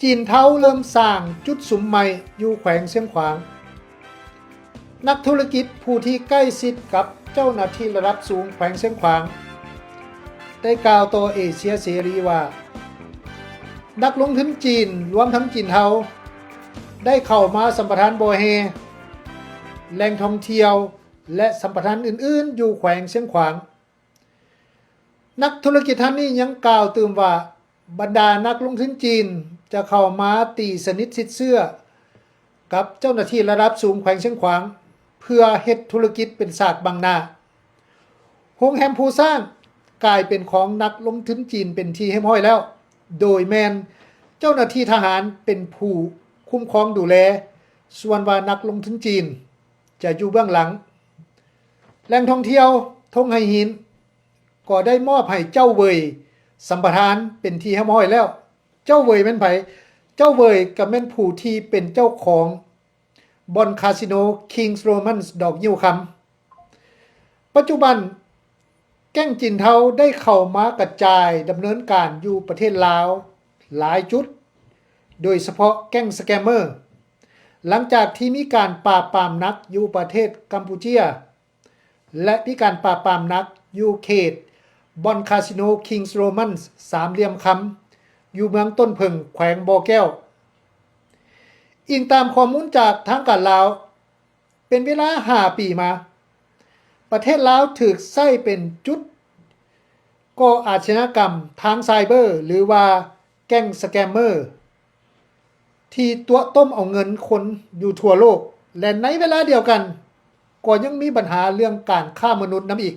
ຈີນເທົາເລີ່ມສ້າງຈຸດສຸມໃໝ່ຢູ່ແຂວງຊຽງຂວາງ. ນັກທຸລະກິດຜູ້ທີ່ໃກ້ຊິດກັບເຈົ້າໜ້າທີ່ລະດັບສູງແຂວງຊຽງຂວາງ ໄດ້ກ່າວຕໍ່ເອເຊຍເສລີວ່າ ນັກລົງທຶນຈີນ ລວມທັງຈີນເທົາ ໄດ້ເຂົ້າມາສຳປະທານບໍ່ແຮ່, ແຫຼ່ງທ່ອງທ່ຽວ ແລະ ສຳປະທານອື່ນໆ ຢູ່ແຂວງຊຽງຂວາງ. ນັກທຸລະກິດທ່ານນີ້ຍັງກ່າວຕື່ມວ່າ ບັນດານັກລົງທຶນຈີນຈະເຂົ້າມາຕີສະໜິດຊິດເຊື່ອກັບເຈົ້າໜ້າທີ່ລະດັບສູງແຂວງຊຽງຂວາງ ເພື່ອເຮັດທຸລະກິດເປັນສາກບັງໜ້າ. ໂຮງແຮມພູຊານກາຍເປັນຂອງນັກລົງທຶນຈີນເປັນທີ່ຮຽບຮ້ອຍແລ້ວ, ໂດຍແມ່ນເຈົ້າໜ້າທີ່ທະຫານເປັນຜູ້ຄຸ້ມຄອງດູແລ, ສ່ວນວ່ານັກລົງທຶນຈີນຈະຢູ່ເບື້ອງຫຼັງ. ແຫຼ່ງທ່ອງທ່ຽວທົ່ງໄຫຫີນ ກໍໄດ້ມອບໃຫ້ເຈົ້າເຫວີຍສຳປະທານເປັນທີ່ຮຽບຮ້ອຍແລ້ວ. ເຈົ້າເຫວີຍແມ່ນໃຜ? ເຈົ້າເຫວີຍກໍແມ່ນຜູ້ທີ່ເປັນເຈົ້າຂອງບ່ອນຄາສິໂນ King's Romans ດອກງິ້ວຄຳ. ປັດຈຸບັນ ແກ້ງຈີນເທົາໄດ້ເຂົ້າມາກະຈາຍດຳເນີນການຢູ່ປະເທດລາວຫຼາຍຈຸດ, ໂດຍສະເພາະແກ້ງສະແກມເມີ, ຫຼັງຈາກທີ່ມີການປາບປາມໜັກຢູ່ປະເທດກຳປູເຈຍ ແລະ ມີການປາບປາມໜັກຢູ່ເຂດບ່ອນຄາສິໂນ King's Romans ສາມຫຼ່ຽມຄຳ ຢູ່ເມືອງຕົ້ນເຜິ້ງ ແຂວງບໍ່ແກ້ວ. ອີງຕາມຂໍ້ມູນຈາກທາງການລາວ, ເປັນເວລາຫ້າປີມາ, ປະເທດລາວຖືກໃຊ້ເປັນຈຸດກໍ່ອາຊະຍາກຳທາງໄຊເບີ ຫຼືວ່າແກ້ງສະແກມເມີ ທີ່ຕົວະຕົ້ມເອົາເງິນຄົນຢູ່ທົ່ວໂລກ ແລະ ໃນເວລາດຽວກັນ ກໍຍັງມີບັນຫາເລື່ອງການຄ້າມະນຸດນຳອີກ.